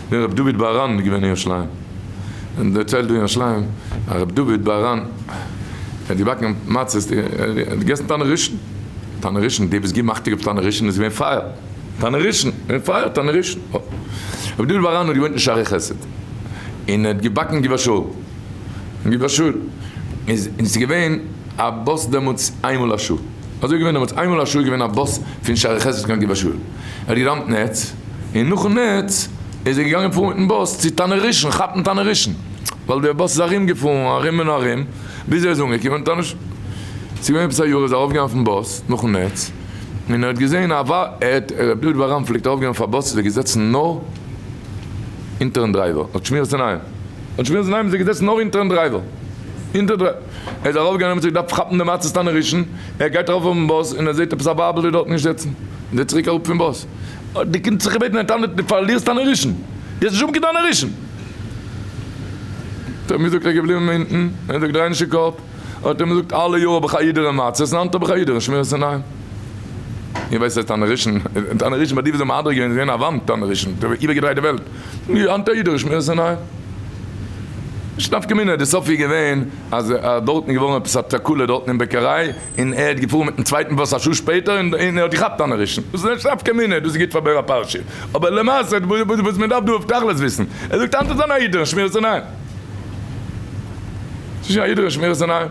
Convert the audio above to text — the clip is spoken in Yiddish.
ווען רבי דוד באראן איז געווען אין ירושלים, און דערציילט דא אין ירושלים אז רבי דוד באראן האט געבאקן מצות, ער האט געגעסן תנור ראשון, תנור ראשון, די וואס גיבן אכטונג אויף תנור ראשון איז געווען פייער, תנור ראשון, געווען פייער תנור ראשון, רבי דוד באראן האט געוואוינט אין שערי חסד, און ער האט געבאקן גבעת שאול, אין גבעת שאול איז און ס'איז געווען א באס דעמאלטס איינמאל א שעה, אזוי איז געווען דעמאלטס, איינמאל א שעה איז געווען א באס פון שערי חסד קיין גבעת שאול, ער האט געדאווענט נץ, און נאכן נץ איז ער געגאנגען פארן מיטן באס צו תנור ראשון כאפן תנור ראשון, ווייל דער באס איז ארום געפארן ארום און ארום ביז ער איז אנגעקומען תנור ראשון. ס'איז געווען עפעס א יאר איז ער ארויף געגאנגען אויפן באס נאכן נץ, און ער האט געזען א ווא ער האט ר' דוד באראן פלעגט ארויף גיין אויף א באס איז ער געזעצן נאר אונטערן driver האט שמירת עיניים האט שמירת עיניים איז ער געזעצן נאר אונטערן driver אונטער driver ער איז ארויף געגאנגען האט זיך געדארפט כאפן די מצות תנור ראשון ער גייט ארויף אויפן באס און ער זעט עפעס א ווייבל איז דארטן געזעצן איז ער צוריק אראפ פון באס האט די קינד זיך געבעטן ער טענה'ט דו פארלירסט תנור ראשון דו האסט נישט האבן קיין תנור ראשון האט ער אים געזאגט ער איז געבליבן אונטן ער זאגט דריי נישט די קאפ האט ער אים געזאגט אלע יאר האב איך א הידור אין מצות און היינט האב איך א הידור אין שמירת עיניים. איר ווייסט אז תנור ראשון, תנור ראשון ביי די וואס זענען מהדר געווען איז געווען א וואנט תנור ראשון, איבערגעדרייט די וועלט, היינט א הידור אין שמירת עיניים. נישט נפקא מינה, די סוף איז געווען אז דארטן איז געווארן עפעס א תקלה דארטן אין בעקעריי, און ער האט געפארן מיטן צווייטן באס א שעה שפעטער און ער האט געכאפט תנור ראשון. דאס איז נישט נפקא מינה, דאס איז גוט פאר באר הפרשה. אבער למעשה וואס מען דארף דא אויף תכלית וויסן, ער זאגט היינט איז אן א הידור אין שמירת עיניים. ס'איז שוין א הידור אין שמירת עיניים.